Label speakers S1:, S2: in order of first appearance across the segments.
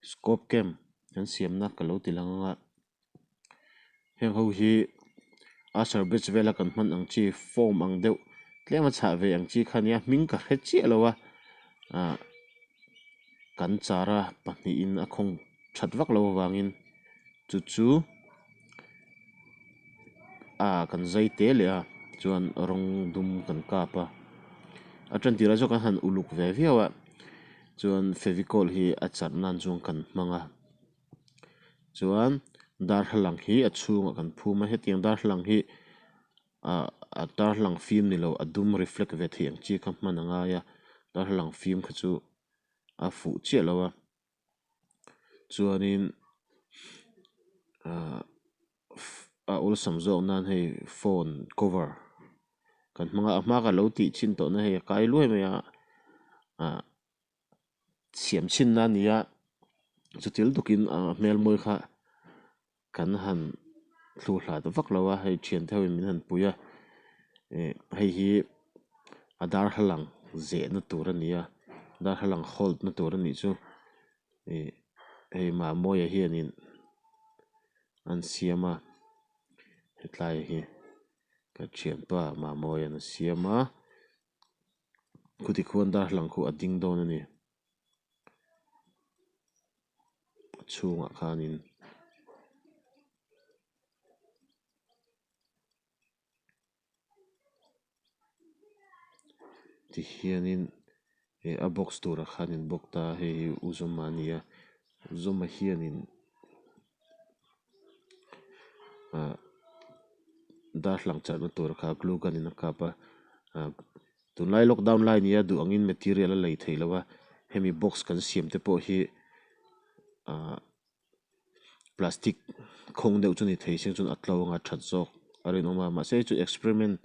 S1: Scope cam kan siamna ka lo ti lang ang a heng ho hi usher batch vela kan hman ang chi form ang deuh tlem a chhah ve ang chi kha nia hming ka hre chiah lo a ah kan char a pahnihin a khawng that vak loh avangin chu chu ah kan zai te leh a chuan rawng dum kan kap a a tan tirah chuan kan han uluk ve viau a. Chuan fevicol hi a charh nan chuan kan hmang a chuan darthlalang hi a chhungah kan phum a hetiang darthlalang hi ah a darthlalang fim ni lo a dum reflect ve thei ang chi kha hman a ngai a darthlalang fim kha chu a fuh chiah lo a chuanin ah a awlsam zawk nan hei phone cover kan hmang a a hma ka lo tih chhin tawh na hei a kai luai mai a ah siam chhin na a ni a chutil tukin a hmel mawi kha kan han thlu hlat vak lo a hei thian te ho in min han pui a ih hei hi a darthlalang zehna tur a ni a darthlalang hold na tur a nih chu ih hei Mamawia hianin an siam a hetlai hi ka thianpa Mamawia'n a siam a khuti khuan darthlalang khu a ding dawn a ni a chhungah khanin. Tihianin ih a box turah khan in bawk ta a hei hi u Zawma a ni a u Zawma hianin ah darthlalang charhna tur kha glue gun in a kap a ah tunlai lockdown lai a ni a duh angin material a lei theih loh a hemi box kan siam te pawh hi ah. Plastic khawng deuh chu ni thei se chuan a tlo anga that zawk a rinawm a mahse chu experiment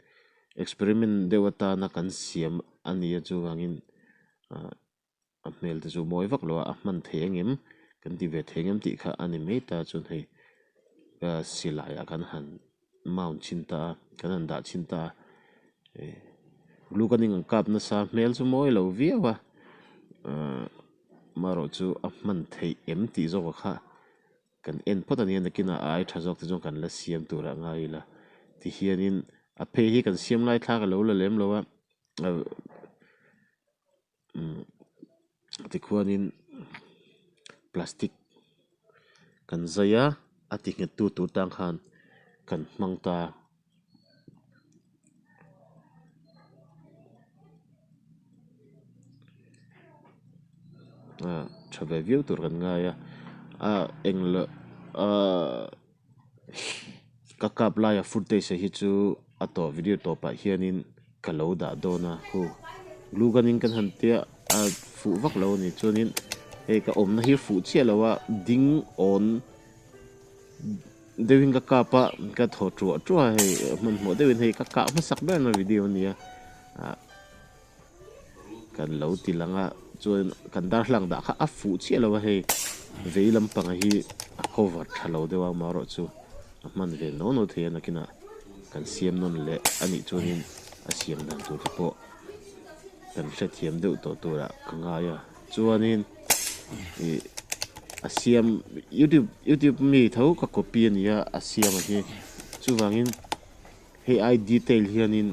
S1: experiment deuh atana kan siam a ni a chuvangin ah a hmel te chu mawi vak lo a a hman thei ang em kan ti ve thei ang em tih kha a ni mai ta chuan hei silai ah kan han mount chhin ta a kan han dah chhin ta a ih glue gun in an kap nasa hmel chu mawi lo viau a ahh marawh chu a hman theih em tih zawk ah kha kan en phawt a nia nakinah a ai tha zawk te chuan kan la siam tur ah ngai ila tihianin a phei hi kan siam lai thlak a lo la lem lo a umm tikhuanin plastic kan zai a a ti nghet tu tur tan khan kan hmang ta. Ah tha ve viau tur kan ngai a ah englo ah ka kap laia footage hi chu a tawp video tawpah hianin ka lo dah dawn a hu glue gun in kan han tia a fuh vak lo a ni chuanin hei ka awmna hi fuh chiah lo a ding awn deuhin ka kap a ka thaw tuah tuah a hei hmanhmawh deuhin hei ka kah hmasak ber na video a nia ah kan lo ti lang a chuan kan darthlalang dah kha a fuh chiah lo a hei vei lampang hi a cover tha lo deuh a amaherawhchu a hman ve no no thei a nakinah kan siam nawn leh a nih chuanin a siam dan tur te pawh kan hrethiam deuh tawh turah ka ngai a chuanin ih a siam youtube youtube mi tho ka copy a ni a a siam a hi chuvangin hei ai detail hianin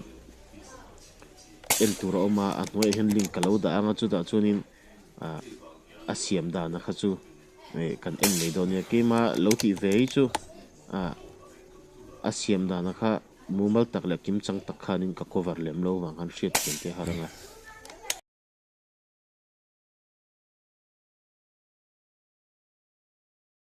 S1: en tur a awm a a hnuaiah hian link ka lo dah ang a chutah chuanin ah a siam dan a kha chu ih kan en mai dawn nia keima lo tih ve hi chu ah a siam dan a kha mumal tak leh kim chang tak khanin ka cover lem lo vang khan hriat thiam te a har ang a.